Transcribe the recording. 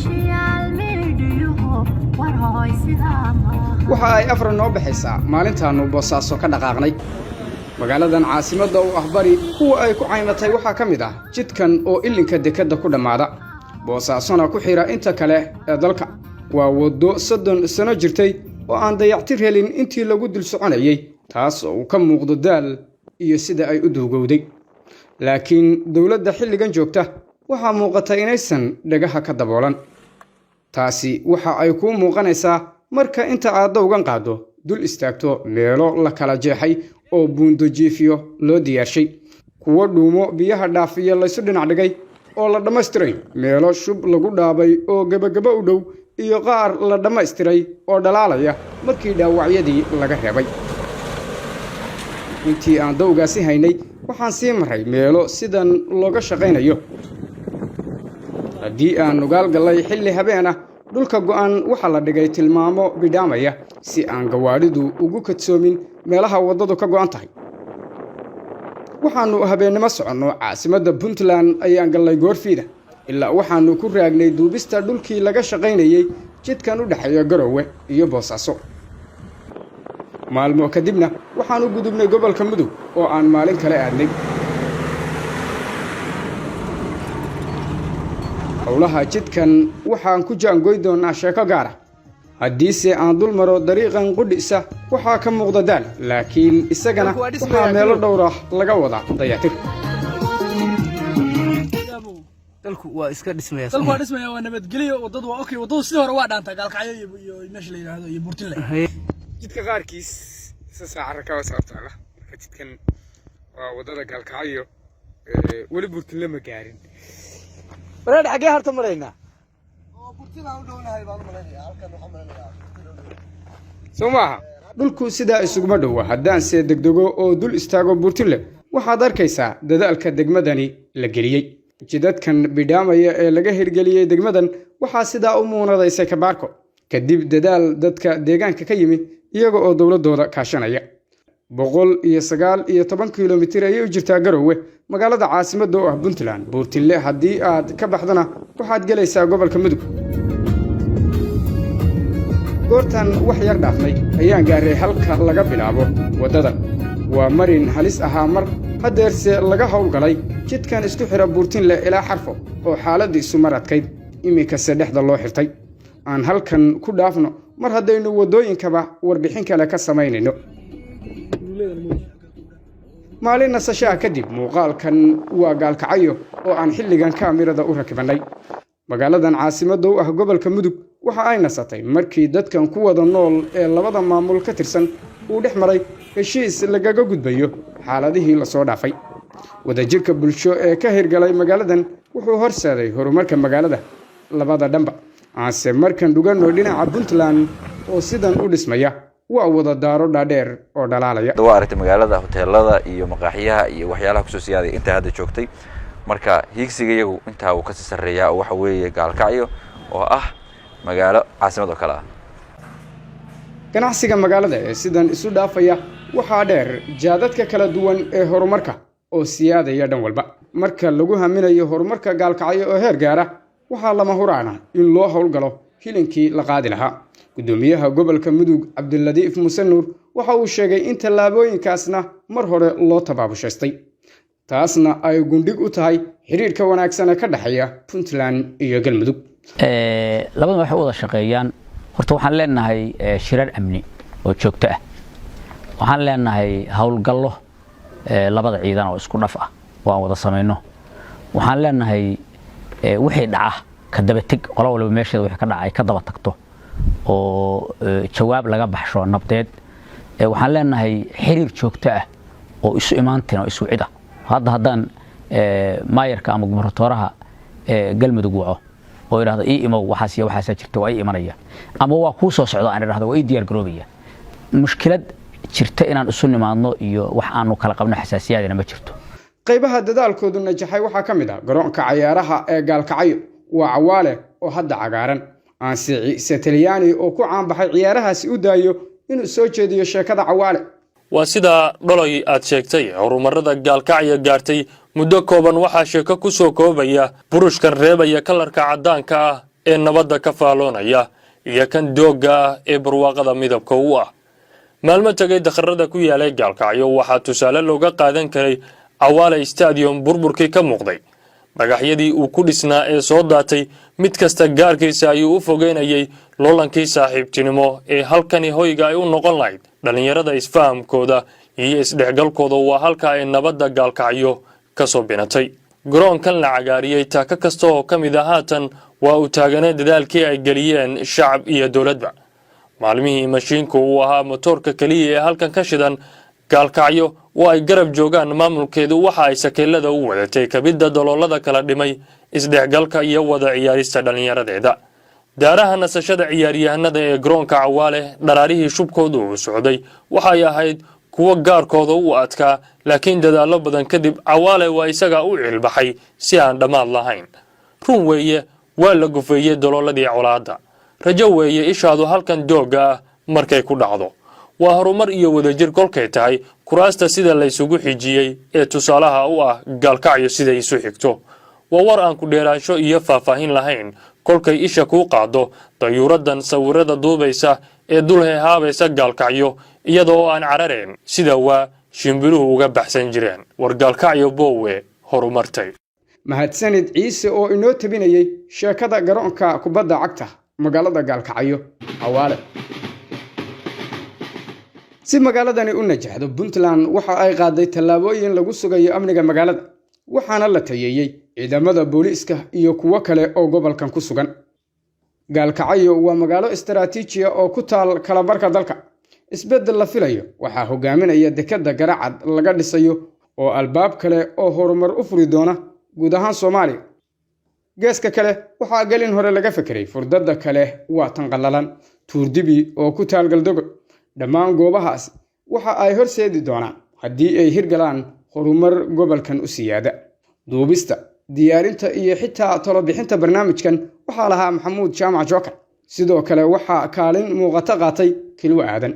Social mediahu war hooy sidaa maaha. Waxa ay afra noo baxaysaa maalintaannu Boosaaso ka dhaqaaqnay. Magaaladan caasimadda u ah Bari kuwa ay ku caymatay waxaa ka mid ah jidkan oo ilinka dekedda ku dhammaada, Boosaasona ku xidha inta kale ee dalka. Waa waddo 30 sano jirtay oo aan dayactir helin intii lagu dul soconayey, taas oo uu ka muuqdo daal iyo sida ay u duugowday. Laakiin dowladda xilligan joogta waxaa muuqata inaysan dhagaha ka daboolan. Taasi waxa ay kuu muuqanaysaa marka inta aad dawgan qaaddo dul istaagto meelo la kala jeexay oo buundo jiifiyo loo diyaarshay, kuwo dhuumo biyaha dhaafiya laysu dhinac dhigay oo la dhammaystiray, meelo shub lagu dhaabay oo gebagabo u dhow, iyo qaar la dhammaystiray oo dhalaalaya markii dhaawacyadii laga reebay. Intii aan dawgaasi haynay waxaan sii maray meelo sidan looga shaqaynayo. Haddii aan nugaal gallay xilli habeen ah, dhulka go'an waxaa la dhigay tilmaamo bidhaamaya si aan gawaadhidu ugu kadsoomin meelaha waddadu ka go'an tahay. Waxaannu habeennimo soconno caasimadda Puntland ayaan gallay goorfiida, ilaa waxaannu ku raagnay duubista dhulkii laga shaqaynayey jidkan u dhexeeya Garowe iyo Boosaaso. Maalmo kadibna waxaannu gudubnay gobolka Mudug oo aan maalin kale aadnay. Howlaha jidkan waxaan ku jaangoy doonnaa sheeko gaar ah. Haddiise aan dul maro dariiqan qudhi'sa, waxaa ka muuqda daal, laakiin isagana waxaa meelo dhowr ah laga wadaa dayatir. Dalku waa iska dhismaya. Dalku waa dhismaya, waa nabadgelyo, wadadu waa okay, wadadu sidii hore waa dhaantaa Gaalkacyo iyo meesha la yidhaahdo iyo Burtinle. Jidka qaarkiis saaca rakaba sababtaala. Marka jidkan waa waddada Gaalkacyo, weli Burtinle ma gaarin. Wareer, xaggee horta maraynaa? Soo maaha dhulku sidaa isuguma dhowa. Haddaanse degdego oo dul istaago Buurtinle, waxaad arkaysaa dadaalka degmadani la geliyey. Jidadkan bidhaamaya ee laga hirgeliyey degmadan waxaa sidaa u muunadaysay Kabaarko kadib dadaal dadka deegaanka ka yimi, iyaga oo dowladooda kaashanaya. 119 kilomitir ayay u jirtaa Garowe, magaalada caasimadda oo ah Puntland. Buurtinle haddii aad ka baxdana waxaad gelaysaa gobolka Mudug. Goortan wax yar dhaafnay ayaan gaaray halka laga bilaabo waddadan. Waa marin halis ahaa mar, haddeerse laga howlgalay jidkan isku xidha Buurtinle ilaa Xarfo oo xaaladdiisu mar adkayd, iminkase dhexda loo xirtay. Aan halkan ku dhaafno mar haddaynu waddooyinkaba warbixin kale ka samaynayno. Maalin nasashaha kadib, muuqaalkan waa Gaalkacyo oo aan xilligan kaamirada u rakibannay. Magaaladan caasimadda u ah gobolka Mudug waxa ay nasatay markii dadkan ku wada nool ee labada maamul ka tirsan uu dhex maray heshiis lagaga gudbayo xaaladihii lasoo dhaafay. Wadajirka bulsho ee ka hirgalay magaaladan wuxuu horseeday horumarka magaalada labada dhanba. Aanse markan dhuganno dhinaca Puntland oo sidan u dhismaya, waa wada daaro dhaadheer oo dhalaalaya. Waa aragtay magaalada, hoteelada iyo maqaaxiyaha iyo waxyaalaha kusoo siyaaday intaa hadda joogtay. Marka hiigsiga iyagu intaa uu kasii sarreeyaa, oo waxa weeye Gaalkacyo oo ah magaalo caasimad oo kale ah. Ganacsiga magaalada ee sidan isu dhaafaya waxaa dheer jaadadka kala duwan ee horumarka oo siyaadaya dhan walba. Marka lagu haminayo horumarka Gaalkacyo oo heer gaara, waxaa lama huraana in loo howlgalo hilinkii la qaadi lahaa. Guddoomiyaha gobolka Mudug, Cabdiladiif Muse Nuur, waxa uu sheegay in tallaabooyinkaasna mar hore loo tabaabushaystay, taasna ay gundhig u tahay xiriirka wanaagsan ee ka dhexeeya Puntland iyo Galmudug. Labaduna waxay u wada shaqeeyaan. Horta waxaan leenahay shirar amni oo joogto ah, waxaan leenahay howlgallo labada ciidan oo isku dhaf ah oo aan wada samayno, waxaan leenahay wixii dhaca ka dabateg, qolo waliba meesheeda wixii ka dhaca ay ka daba tagto oo jawaab laga baxsho nabdeed. Waxaan leenahay xiriir joogto ah oo isu imaantina oo isu cid ah. Hadda haddaan maayarka ama gubernatooraha Galmudug waco oo idhahdo "Ii imow, waxaas iyo waxaasaa jirta," waa ii imanaya, ama "Waa kuu soo socdo," aan idhahdo, waa ii diyaar garoobaya. Mushkilad jirta inaan isu nimaadno iyo wax aanu kala qabno xasaasiyaadina ma jirto. Qaybaha dadaalkoodu najaxay waxaa ka mid ah garoonka cayaaraha ee Gaalkacyo, waa Cawaale, oo hadda cagaaran. Aanse Ciise Talyaani oo ku caanbaxay ciyaarahaasi u daayo inuu soo jeediyo sheekada Cawaale. Waa sidaa, Dholay, aad sheegtay. Horumarada Gaalkacya gaartay muddo kooban waxaa sheeko ku soo koobaya burushkan reebaya kalarka caddaanka ah. ee nabadda ka faaloonaya iyo kan doogga ah ee barwaaqada midabka u ah. Maalmo tegay dakharada ku yaalay Gaalkacyo waxaa tusaale looga qaadan karay Cawaale Stadium. Burburkii ka muuqday, dhagaxyadii uu ku dhisnaa ee soo daatay, mid kasta gaarkiisa ayuu u fogeynayay loolankii saaxiibtinimo ee halkani hoyga ay u noqon lahayd dhallinyarada. Isfahamkooda iyo isdhexgalkooda waa halka ay nabadda Gaalkacyo ka soo binatay. Garoonkan la cagaariyey taako kasta oo ka mid a haatan waa uu taaganay dadaalkii ay geliyeen shacab iyo dowladba. Maalmihii mashiinku uu ahaa motoorka keliya ee halkan ka shidan, Gaalkacyo oo ay garab joogaan maamulkeedu waxa ay sakeelada u wadatay kabidda daloolada kala dhimay isdhexgalka iyo wada ciyaarista dhallinyaradeeda. Daaraha nasashada ciyaaryahanada ee garoonka Cawaale dharaarihii shubkoodu uu socday waxay ahayd kuwo gaarkooda u adkaa, laakiin dadaallo badan kadib Cawaale waa isagaa u cilbaxay si aan dhammaad lahayn. Run weeye, waa la gufeeyey dolooladii colaadda. Rajo weeye ishaadu halkan doogga ah markay ku dhacdo. Waa horumar iyo wadajir kolkay tahay kuraasta sida laysugu xijiyey ee tusaalaha u ah Gaalkacyo siday isu xigto. Waa war aan ku dheeraansho iyo faahfaahin lahayn kolkay isha kuu qaaddo dayuuraddan sawirada duubaysa ee dul heehaabaysa Gaalkacyo, iyada oo aan carareen sida waa shimbiruhu uga baxsan jireen. War Gaalkacyo boowe horumartay. Mahadsanid Ciise oo inoo tabinayey sheekada garoonka kubadda cagta magaalada Gaalkacyo, Cawaale. Si magaaladani u najaxdo, Puntland waxa ay qaaday tallaabooyin lagu sugayo amniga magaalada, waxaana la tayeeyey ciidamada booliiska iyo kuwo kale oo gobolkan ku sugan. Gaalkacyo waa magaalo istaraatiijiya oo ku taal kalabarka dalka. Isbeddel la filayo waxaa hogaaminaya dekedda Garacad laga dhisayo oo albaab kale oo horumar u furi doona guud ahaan Soomaaliya. Geeska kale, waxaa gelin hore laga fekeray furdada kale, waa tan qallalan, Tuurdibi oo ku taal Galdogob. Dhammaan goobahaasi waxa ay horseedi doonaan, haddii ay hirgalaan, horumar gobolkan u siyaada. Duubista, diyaarinta iyo xitaa talobixinta barnaamijkan waxaa lahaa Maxamuud Jaamac Jookar. Sidoo kale waxaa kaalin muuqato qaatay Kilwo Aadan.